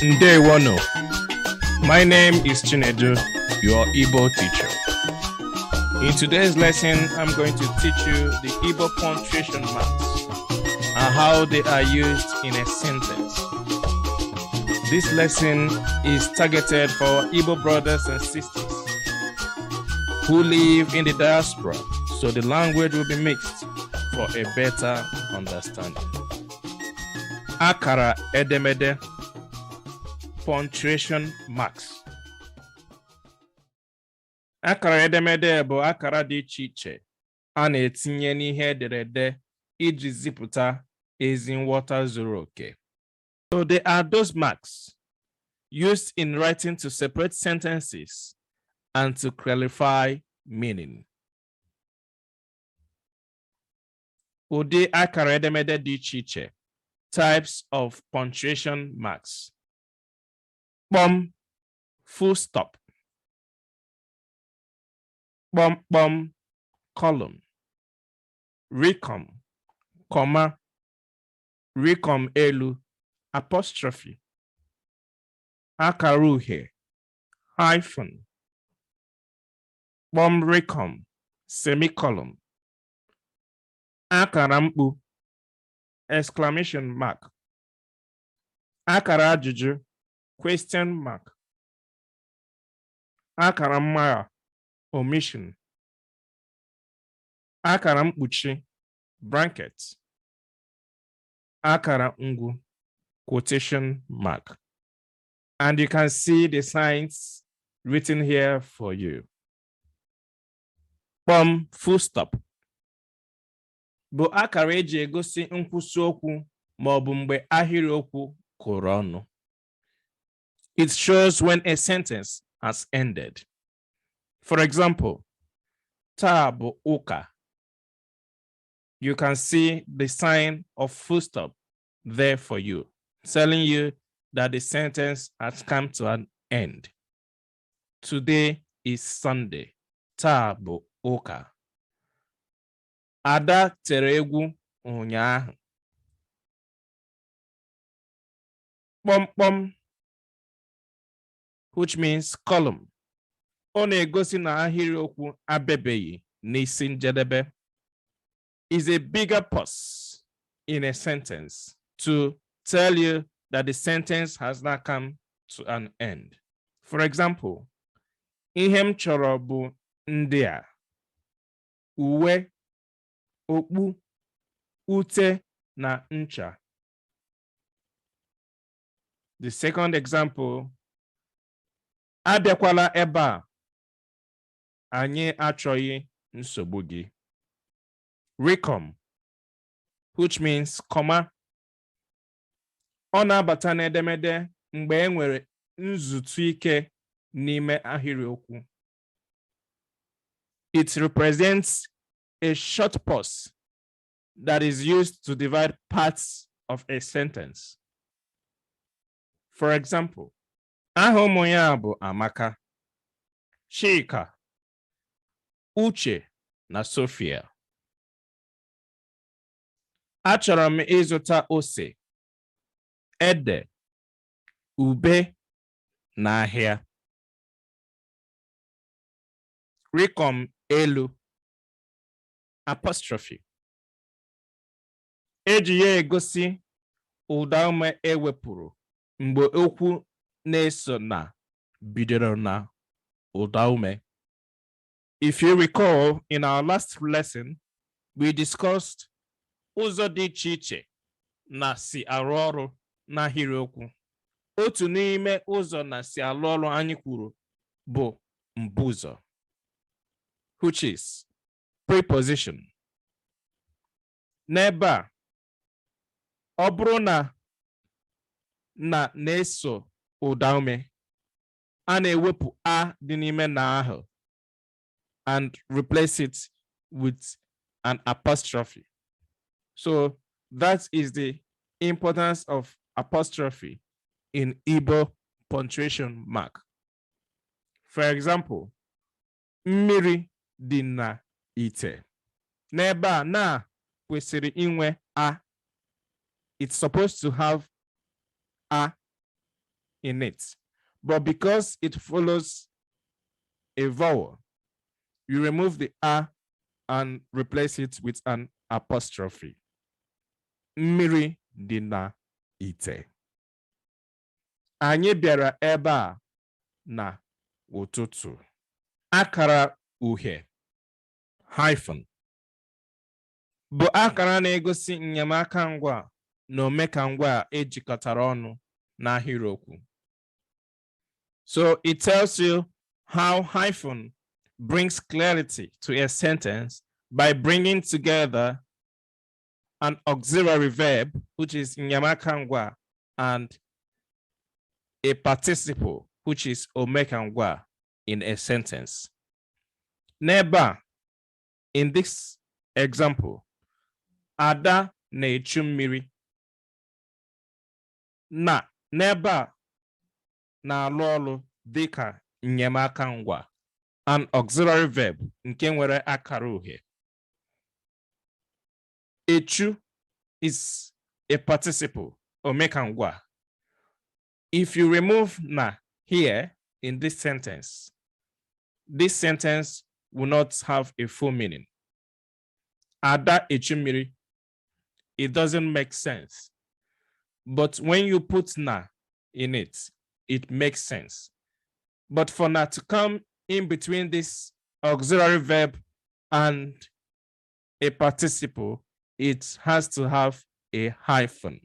Ndewono. My name is Chinedu, your Igbo teacher. In today's lesson, I'm going to teach you the Igbo punctuation marks and how they are used in a sentence. This lesson is targeted for Igbo brothers and sisters who live in the diaspora, so the language will be mixed for a better understanding. Akara edemede, punctuation marks. Akara edemede bụ akara dị iche iche a na-etinye n'ihe ederede iji zipụta ezi nghọta zuru oke. So they are those marks used in writing to separate sentences and to clarify meaning. Ụdị akara edemede dị iche iche, types of punctuation marks. Kpọm, full stop. Kpọmkpọm, colon. Rịkọm, comma. Rịkọm elu, apostrophe. Akara uhie, hyphen. Kpọm rịkọm, semicolon. Akara mkpu, exclamation mark. Akara ajụjụ, question mark. Akara mmagha, omission. Akara mkpuchi, bracket. Akara ngwu, quotation mark. And you can see the signs written here for you. Kpọm, full stop, bụ akara eji egosi nkwụsị okwu ma ọ bụ mgbe ahịrịokwu kụrụ ọnụ. It shows when a sentence has ended. For example, "Taa bụ ụka." You can see the sign of full stop there for you, telling you that the sentence has come to an end. Today is Sunday. Taa bụ ụka. Ada tere egwu ụnyaahụ. Kpọmkpọm, which means colon. Ọ na-egosi na ahịrịokwu abịabeghị n'isi njedebe. Is a bigger pause in a sentence to tell you that the sentence has not come to an end. For example, "Ihe m chọrọ bụ ndị a: uwe, okpu, ute na ncha." The second example, "Abịakwala ebe a, anyị achọghị nsogbu gị." Rịkọm, which means comma. Ọ na-abata n'edemede mgbe e nwere nzutu ike n'ime ahịrịokwu. It represents a short pause that is used to divide parts of a sentence. For example, "Aha ụmụ ya bụ Amaka, Chika, Uche na Sophia." "Achọrọ m ịzụta ose, ede, ube n'ahịa." Rịkọm elu, apostrophe. Eji ya egosi ụdaume ewepụrụ mgbe okwu na-eso na bidoro na ụdaume. If you recall, in our last lesson, we discussed ụzọ dị iche iche na si arụ ọrụ n'ahịrịokwu. Otu n'ime ụzọ na si arụ ọrụ anyị kwuru bụ mbụzọ, which is preposition. N'ebe a, ọ bụrụ na na na-eso ụdaume, a na-ewepụ a dị n'ime na ahụ and replace it with an apostrophe. So that is the importance of apostrophe in Igbo punctuation mark. For example, "Mmiri dị na ite." N'ebe a, na kwesịrị inwe a. It's supposed to have a. in it. But because it follows a vowel, you remove the A and replace it with an apostrophe. Mmiri dị na ite. Anyị bịara ebe a na ụtụtụ. Akara uhie, hyphen, bụ akara na-egosi enyemaka ngwa na omekangwa ejikọtara ọnụ n'ahịrịokwu. So it tells you how hyphen brings clarity to a sentence by bringing together an auxiliary verb, which is enyemaka ngwa, and a participle, which is omekangwa, in a sentence. N'ebe a, in this example, Ada na-echu mmiri. Na n'ebe a na-alụ ọrụ dịka enyemaka ngwa, an auxiliary verb nke nwere akara uhie. Echu is a participle, omekangwa. If you remove na here in this sentence will not have a full meaning. Ada echu mmiri, it doesn't make sense. But when you put na in it, it makes sense. But for na to come in between this auxiliary verb and a participle, it has to have a hyphen.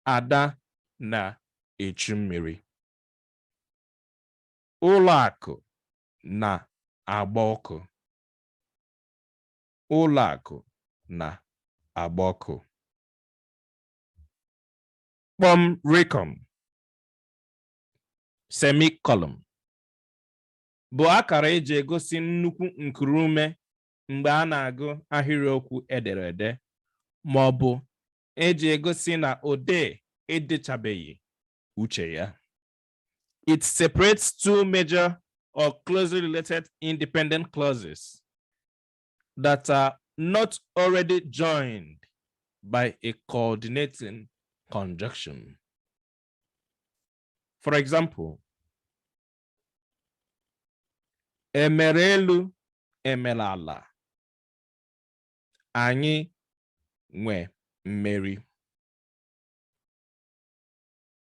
Ada na echu mmiri. Ụlọ akụ na-agba ọkụ. Ụlọ akụ na-agba ọkụ. Kpọm rịkọm, semicolon, bụ akara eji egosi nnukwu nkuruume mgbe a na-agụ ahịrịokwu ederede ma ọ bụ eji egosi na odee edechabeghị uche ya. It separates two major or closely related independent clauses that are not already joined by a coordinating conjunction. For example, emere elu emere ala, anyị nwe mmeri.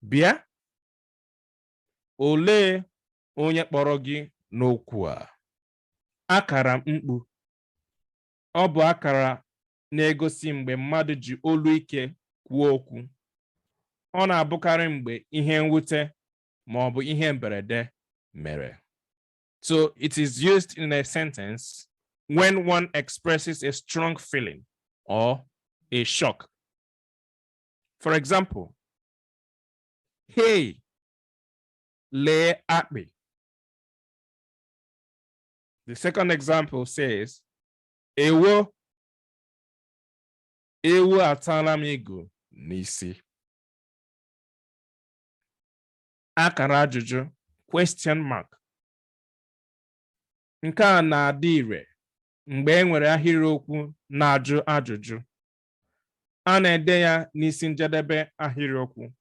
Bịa, olee onye kpọrọ gị n'okwu a? Akara mkpu. Ọ bụ akara na-egosi mgbe mmadụ ji olu ike kwuo okwu. Ọ na-abụkarị mgbe ihe mwute ma ọ bụ ihe mberede mere. So it is used in a sentence when one expresses a strong feeling or a shock. For example, "Hey, lee akpị." The second example says, "Ewo, ewu atala m igu n'isi." Akara ajụjụ, question mark. Nke a na-adị ire mgbe e nwere ahịrịokwu na-ajụ ajụjụ. A na-ede ya n'isi njedebe ahịrịokwu.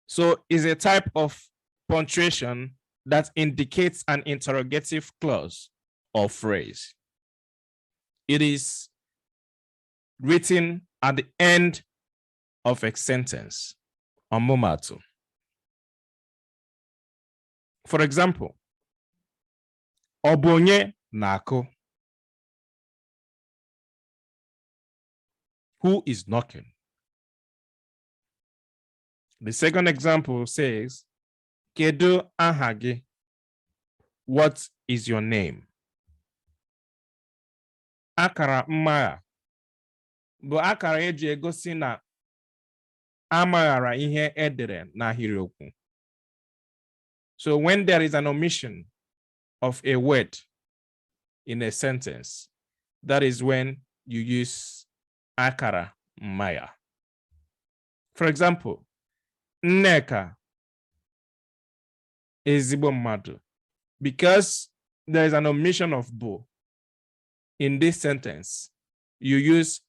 So is a type of punctuation that indicates an interrogative clause or phrase. It is written at the end of a sentence. Ọmụmaatụ. For example, "Ọ bụ onye na-akụ?" Who is knocking? The second example says, "Kedu aha gị?" What is your name? Akara mmagha bụ akara eji egosi na amaghara ihe edere n'ahịrịokwu. So when there is an omission of a word in a sentence, that is when you use akara mmagha. For example, "Nneka ezigbo mmadụ." Because there is an omission of bụ in this sentence, you use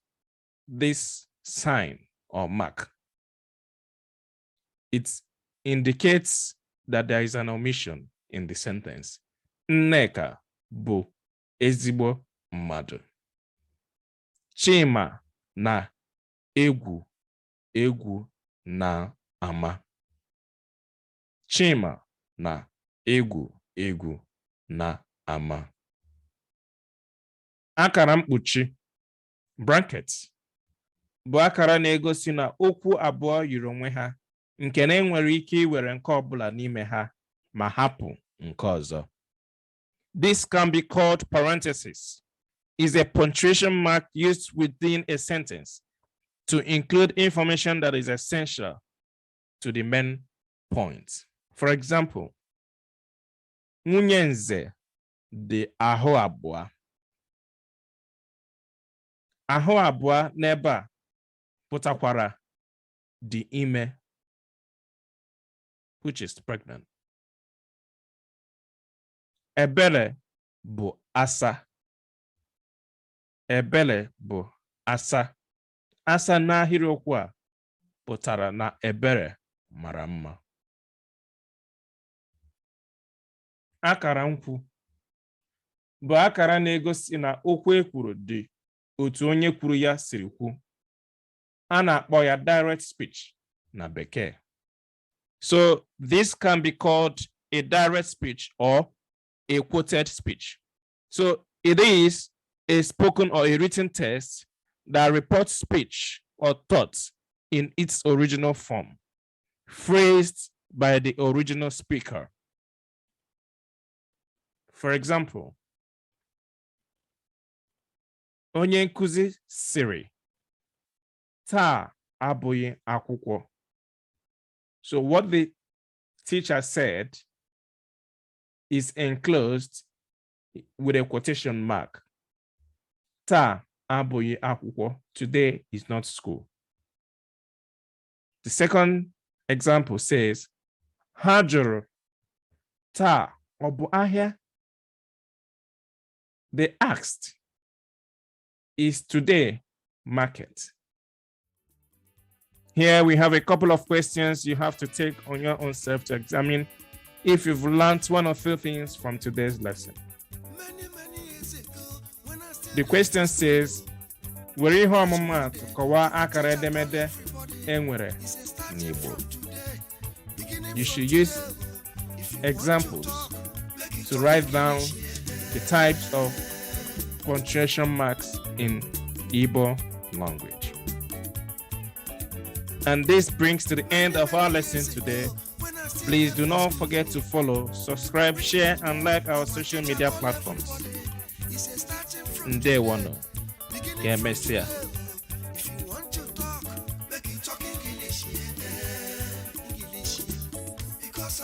this sign or mark. It Indicates that there is an omission in the sentence. Nneka bụ ezigbo mmadụ. Chima na-egwu egwu n'ama. Chima na-egwu egwu n'ama. Akara mkpuchi, brackets, bụ akara na-egosi na okwu abụọ yiri onwe ha nke na enwere ike iwere nke ọbụla n'ime ha ma hapụ nke ọzọ. This can be called parenthesis. Is a punctuation mark used within a sentence to include information that is essential to the main point. For example, nwunye nze dị ahụ abụọ. Ahụ abụọ n'ebe a pụtakwara dị ime, which is pregnant. Ebere bụ asa. Ebere bụ asa. Asa n'ahịrịokwu a pụtara na Ebere mara mma. Akara nkwu bụ akara na-egosi na okwu e kwuru dị otu onye kwuru ya siri kwu. A na-akpọ ya direct speech na Bekee. So this can be called a direct speech or a quoted speech. So it is a spoken or a written text that reports speech or thoughts in its original form, phrased by the original speaker. For example, onye nkuzi sịrị, "Taa abụghị akwụkwọ." So what the teacher said is enclosed with a quotation mark. Taa abụghị akwụkwọ. Today is not school. The second example says, ha jụrụ, "Taa ọ bụ ahịa?" They asked, "Is today market?" Here we have a couple of questions you have to take on your own self to examine if you've learned one or two things from today's lesson. The question says, were ihe ọmụmaatụ kọwaa akara edemede e nwere n'Igbo. You should use examples to write down the types of punctuation marks in Igbo language. And this brings to the end of our lesson today. Please do not forget to follow, subscribe, share, and like our social media platforms. Ndewonu. Ka emesịa.